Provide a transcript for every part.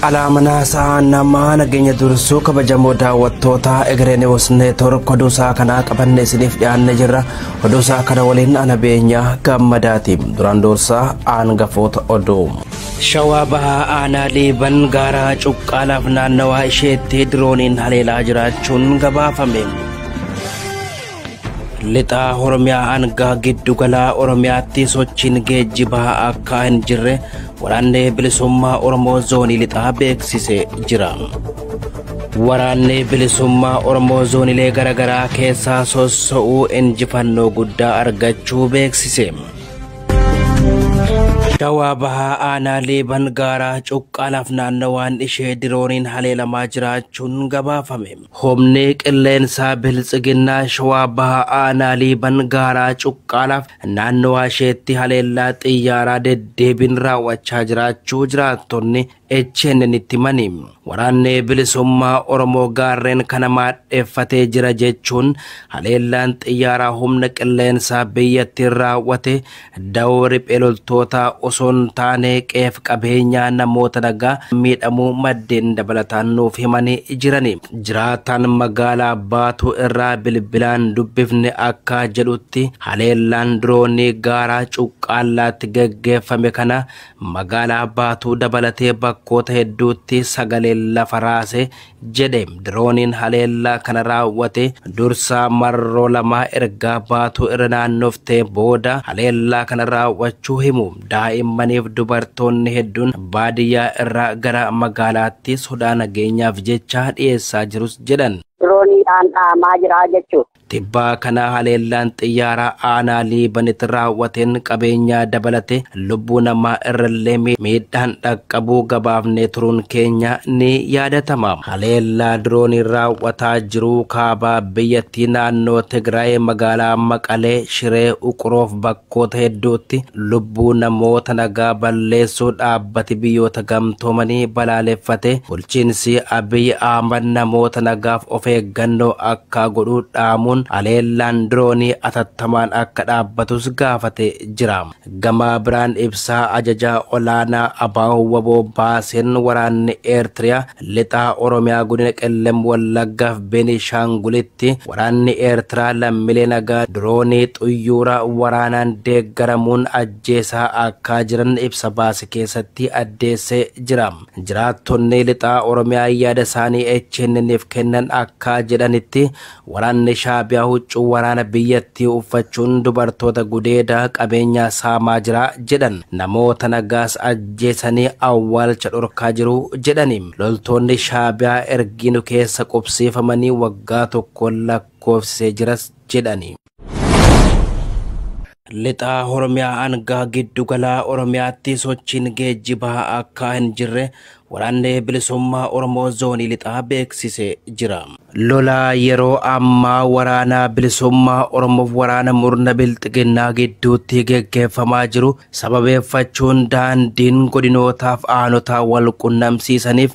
Alaamanaasaa namaa nageenya dursuu kabajamoo daawwattoota Egeree News Network oduu isaa kanaa qabanne isiniif dhiyaannee jirra. Oduu isaa kana waliin ana beenyaa gammadaati. Duraan dursaa aangafoota oduu. Shawaa bahaa aanaa Liiban gaaraa cuqqaalaaf naannawaa isheetti dirooniin haleelaa jiraachuun gabaafame. Lixaa Oromiyaa hangaa giddugalaa Oromiyaatti sochiin geejjibaa akka hin jirre waraanni bilisummaa Oromoo zoonii lixaa beeksisee jira. Waraanni bilisummaa Oromoo zoonilee garaagaraa keessaa sosso'uu injifannoo guddaa argachuu beeksise. Shawaa bahaa aanaa Liiban gaaraa cuqqaalaaf naannawaan ishee dirooniin haleelamaa jiraachuun gabaafame. Humni qilleensaa biltsiginnaa shawaa bahaa aanaa Liiban gaaraa cuqqaalaaf naannawaa isheetti haleellaa xiyyaaraa deddeebiin raawwachaa jiraachuu jiraattonni HNN itti himani. Waraanni bilisummaa Oromoo gaarreen kana maadheeffatee jira jechuun haleellaan xiyyaaraa humna qilleensaa biyyattiin raawwate dawoo riphee loltootaa osoo hin taane qeef qabeenyaa namoota nagaa miidhamuu maddeen dabalataan nuuf himanii jirani. Jiraataan magaalaa Baatuu irraa bilbilaan dubbifne akka jedhutti haleellaan diroonii gaaraa cuqqaallaatti geggeeffame kana magaalaa Baatuu dabalatee bakkoota hedduutti sagaleen lafa raase jedhe. Dirooniin haleellaa kana raawwate dursaa marroo lamaa ergaa Baatuu irra naannoftee booda haleellaa kana raawwachuu himu. Daa'immaniif dubartoonni hedduun baadiyyaa irraa gara magaalaatti sodaa nageenyaaf jecha dhiyeessaa jirus jedhan. Dirooniidhaan dhaamaa jira jechuudha. Tibbaa kana haleellaan xiyyaaraa aanaa Liibanitti raawwateen qabeenyaa dabalate lubbuu namaa irrallee miidhaan dhaqqabuu gabaafnee turuun keenya ni yaadatama. Haleellaa dirooniin raawwataa jiruu kaabaa biyyattii naannoo Tigraay magaalaa Maqalee Shiree Uquroof bakkoota hedduutti lubbuu namoota nagaa balleessuu dhaabbati biyyoota gamtoomanii balaaleffate. Bulchiinsi Abiy Ahmad namoota nagaaf of eeggannoo akka godhuu dhaamuun haleellaan diroonii atattamaan akka dhaabbatus gaafate jira. Gama biraan ibsaa ajajaa olaanaa Abaa Waboo baaseen waraanni Eertiriyaa lixaa Oromiyaa godina Qellem Wallaggaaf Beenishaangulitti waraanni Eertiraa lammiilee nagaa diroonii xuyyuura waraanaan deeggaramuun ajjeesaa akka jiran ibsa baase keessatti addeessee jira. Jiraattonni lixaa Oromiyaa yaada isaanii HNN'f kennan akka jedhanitti waraanni Shaabiyaa huccuu waraana biyyattii uffachuun dubartoota gudeedaa qabeenyaa saamaa jira jedhan. Namoota nagaas ajjeesanii awwaalcha dhorkaa jiru jedhani. Loltoonni Shaabiyaa ergiinu keessa qubsiifamanii waggaa tokko lakkoofsisee jiras jedhani. Lixaa Oromiyaa hangaa giddugalaa Oromiyaatti sochiin geejjibaa akka hin jirre waraanni bilisummaa Oromoo zoonii lixaa beeksisee jira. Lola yeroo ammaa waraana bilisummaa Oromoof waraana murna bilxiginnaa gidduutti geggeeffamaa jiru sababeeffachuun daandiin godinootaaf aanotaa wal qunnamsiisaniif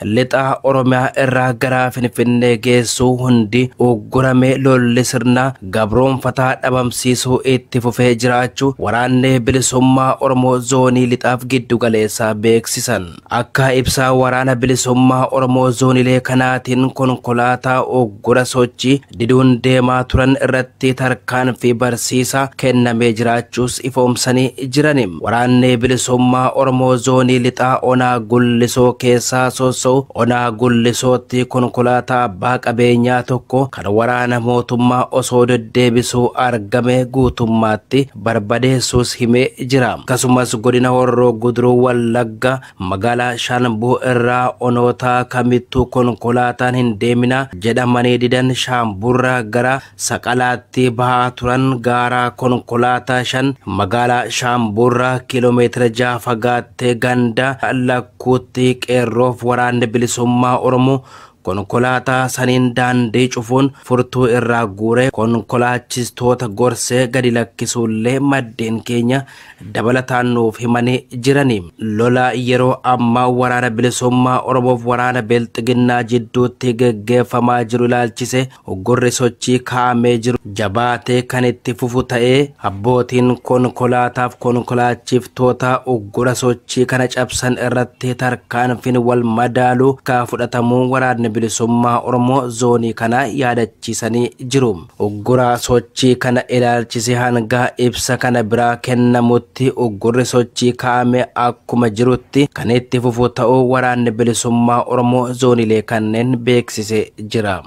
lixaa Oromiyaa irraa gara Finfinnee geessuu hundi uggurame lolli sirna gabroonfataa dhabamsiisuu itti fufee jiraachuu waraanni bilisummaa Oromoo zoonii lixaaf giddugaleessaa beeksisan. Akka ibsaa waraana bilisummaa Oromoo zoonilee kanaatiin konkolaataa uggura sochii diduun deemaa turan irratti tarkaanfii barsiisaa kennamee jiraachuus ifoomsanii jirani. Waraanni bilisummaa Oromoo zoonii lixaa onaa gullisoo keessaa sosso'u onaa gullisootti konkolaataa abbaa qabeenyaa tokko kan waraana mootummaa osoo deddeebisuu argame guutummaatti barbadeessuus himee jira. Akkasumas godina Horroo Guduruu Wallagga magaalaa Shaambuu irraa onoota kamittuu konkolaataan hin deemina jedhamanii didan Shaamburraa gara Saqalaatti bahaa turan gaaraa konkolaataa 5 magaalaa Shaamburraa kiiloomeetira 6 fagaattee ganda lakkuutti qeerroof waraanni bilisummaa Oromoo Konkolaataa saniin daandii cufuun furtuu irraa guuree konkolaachistoota gorsee gadi lakkisuullee maddeen keenya dabalataan nuuf himanii jirani. Lola yeroo ammaa waraana bilisummaa Oromoof waraana Bilxiginnaa jidduutti geggeeffamaa jiru ilaalchise uggurri sochii kaa'amee jiru jabaatee kan itti fufu ta'ee abbootiin konkolaataaf konkolaachiftoota uggura sochii kana cabsan irratti tarkaanfiin wal madaaluu akka fudhatamuu waraanni bilisummaa Oromoo zoonii kana yaadachiisanii jiru. Uggura sochii kana ilaalchise hanga ibsa kana biraa kennamutti uggurri sochii kaa'ame akkuma jirutti kan itti fufu ta'uu waraanni bilisummaa Oromoo zooniilee kanneen beeksise jira.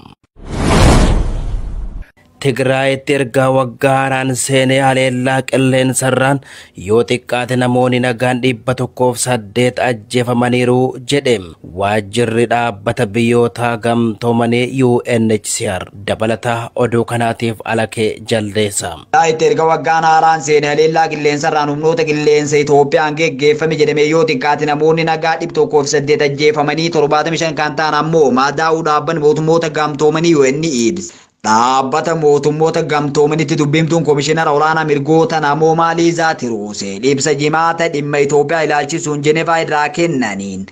Tigraayitti erga waggaa haaraan seenee haleellaa qilleensarraan yoo xiqqaate namoonni nagaan 108 ajjeefamaniiru jedhe waajjirri dhaabbata biyyoota gamtoomanii UNHCR. Dabalataa oduu kanaatiif Alakee Jaldeessa. Tigraayitti erga waggaan haaraan seenee haleellaa qilleensarraan humnoota qilleensa Itoophiyaan geggeeffame jedhame yoo xiqqaate namoonni nagaa 108 ajjeefamanii 75 kan ta'an ammoo madaa'uu dhaabbanni mootummoota gamtoomanii UN ibsa. Dhaabbata mootummoota gamtoomanitti dubbimtuun komishinara olaanaa mirgoota namoomaa Liizaa Tiruuseel ibsa jimaata dhimma Itoophiyaa ilaalchisuun Jenevaa irraa kennaniin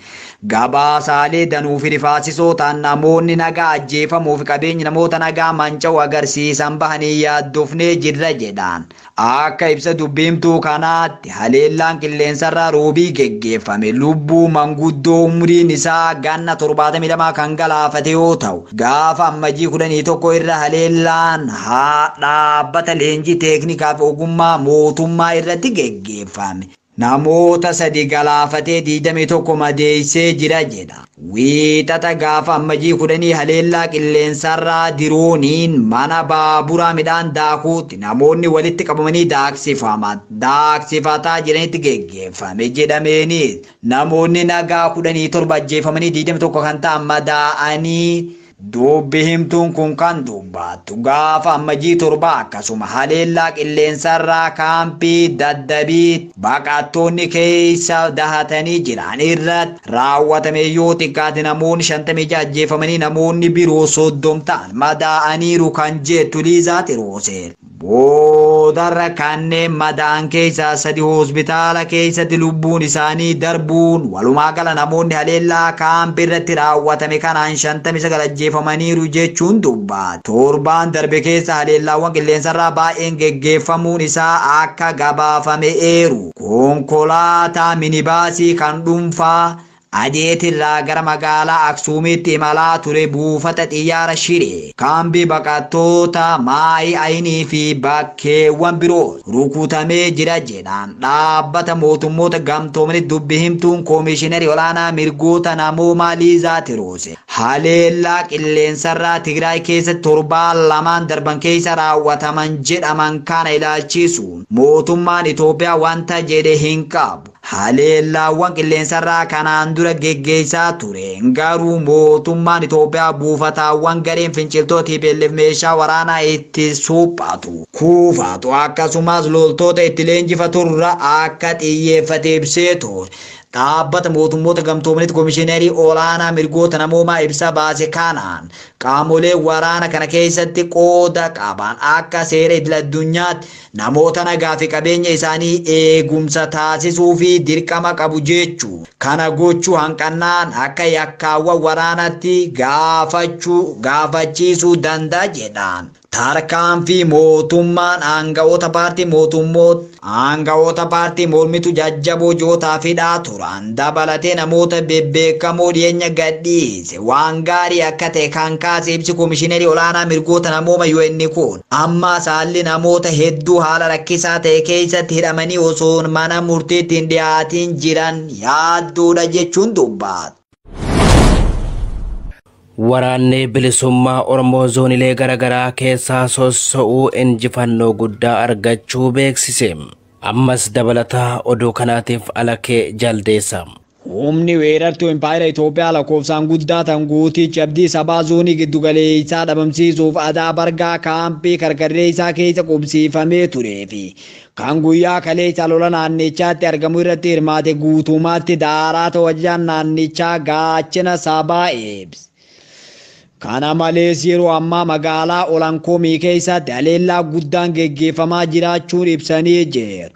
gabaasaalee danuu fi rifaasisoo ta'an namoonni nagaa ajjeefamuu fi qabeenyi namoota nagaa manca'u agarsiisan bahanii yaaddofnee jirra jedhan. Akka ibsa dubbimtuu kanaatti haleellaan qilleensarraa roobii geggeeffame lubbuu manguddoo umriin isaa ganna 72 kan galaafate yoo ta'u gaafa ammajii 11 irra haleellaan dhaabbata leenjii teeknikaa fi ogummaa mootummaa irratti geggeeffame. Namoota 3 galaafatee 21 madeessee jira jedha. Wiixata gaafa ammajii 10 haleellaa qilleensarraa dirooniin mana baaburaa midhaan daakuutti namoonni walitti qabamanii daaksifataa jiranitti geggeeffame jedhameenis namoonni nagaa 17 ajjeefamanii 21 kan ta'an madaa'anii. Dubbi himtuun kun kan dubbattu gaafa ammajii 7 akkasuma haleellaa qilleensarraa kaampii daddabii baqattoonni keessa dahatanii jiran irratti raawwatame yoo xiqqaate namoonni 56 ajjeefamanii namoonni biroo 30 ta'an madaa'aniiru kan jettu Liizaa Tiruuseel. Boodarra kanneen madaa'an keessaa 3 hospitaala keessatti lubbuun isaanii darbuun walumaa gala namoonni haleellaa kaampii irratti raawwatame kanaan 59 ajjeefamaniiru jechuun dubbata. Torbaan darbe keessa haleellaawwan qilleensarraa baay'een geggeeffamuun isaa akka gabaafame eeru. Konkolaataa minibaasii kan dhuunfaa Adeetirraa gara magaalaa Aksuumitti imalaa ture buufata xiyyaara Shiree kaambii baqattoota Maayii Ayinii fi bakkeewwan biroo rukutamee jira jedhaan dhaabbata mootummoota gamtoomanitti dubbi himtuun koomishiinarii olaanaa mirgoota namoomaa Liizaa Tiruuse. Haleellaa qilleensarraa Tigraay keessatti torbaan lamaan darban keessa raawwataman jedhaman kana ilaalchisuun mootummaan Itoophiyaa wanta jedhe hin qabu. Haleellaawwan qilleensarraa kanaan dura geggeessaa ture garuu mootummaan Itoophiyaa buufataawwan gareen finciltoota TPLF meeshaa waraanaa itti suphatu kuufatu akkasumas loltoota itti leenjifaturra akka xiyyeeffate ibsee ture. Dhaabbata mootummoota gamtoomanitti koomishiinarii olaanaa mirgoota namoomaa ibsa baase kanaan qaamolee waraana kana keessatti qooda qaban akka seera idil addunyaatti namoota nagaa fi qabeenya isaanii eegumsa taasisuu fi dirqama qabu jechuu kana gochuu hanqannaan akka yakkaawwan waraanatti gaafachiisuu danda'a jedhaan. Tarkaanfii mootummaan aanga'oota paartii mormitu jajjaboo jootaa fidhaa turan dabalatee namoota bebbeekamoo dhiyeenya gadhiise waan gaarii akka ta'e kan kaase ibsi koomishiinarii olaanaa mirgoota namooma UN kun amma saalli namoota hedduu haala rakkisaa ta'e keessatti hidhamanii osoo mana murtiitti hin dhiyaatiin jiran yaaddoodha jechuun dubbata. Waraanni bilisummaa Oromoo zoonilee garaagaraa keessaa sossoo'uu injifannoo guddaa argachuu beeksise. Ammas dabalataa oduu kanaatiif Alakee Jaldeessa. Humni weerartuu Impaayera Itoophiyaa lakkoofsaan guddaa ta'an guutichi abdii sabaa zoonii giddugaleessaa dhabamsiisuuf adaa bargaa kaampii karkarree isaa keessa qubsiifamee turee fi kan guyyaa kaleessa lola naannichaatti argamu irratti hirmaate guutummaatti daaraa ta'uu ajajaan naannichaa gaachana sabaa ibse. Kana malees yeroo ammaa magaalaa Olankomii keessatti haleellaa guddaan geggeeffamaa jiraachuun ibsanii jiru.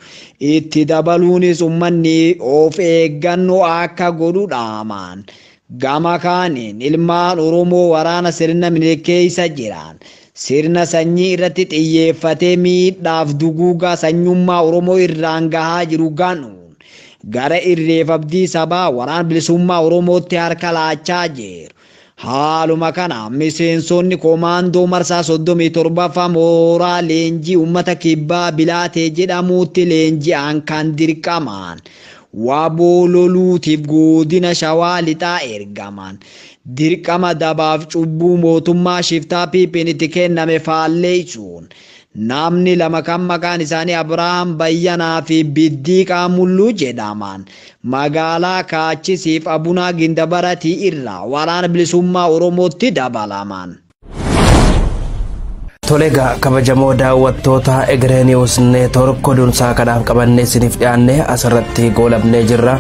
Itti dabaluunis uummanni of eeggannoo akka godhu dhaaman. Gama kaaniin ilmaan Oromoo waraana sirna Minilik keessa jiran sirna sanyii irratti xiyyeeffatee miidhaaf duguugaa sanyummaa Oromoo irraan gahaa jiru ganuun gara irreef abdii sabaa waraana bilisummaa Oromootti harka laachaa jiru. Haaluma kana miseensonni koomaandoo marsaa 37ffaa mooraa leenjii uummata kibbaa Bilaatee jedhamutti leenji'an kan dirqamaan waboo loluutiif godina Shawaa Lixaa ergaman. Dirqama dabaaf cubbuu mootummaa shiftaa PP'n itti kenname faalleessuun namni lama kan maqaan isaanii Abrahaam Bayyanaa fi Biddiiqaa Mulluu jedhaman magaalaa Kaachisiif Abunaa Gindabaratii irraa waraana bilisummaa Oromootti dabalaman. Tole egaa kabajamoo daawwattoota Egeree Niwus Neetwoork oduunsaa kanaaf qabannee isiniif dhiyaanne asirratti goolabnee jirra.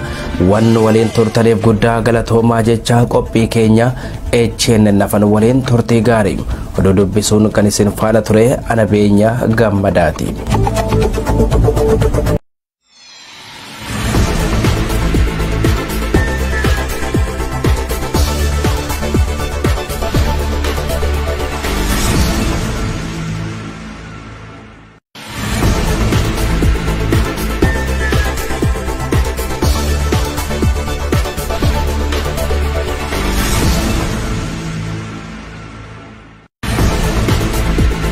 Waan waliin turtaniif guddaa galatoomaa jecha qophii keenya HNN afaan waliin turtii gaarii oduu dubbisuun kan isin faana ture ana beenya gammadaati.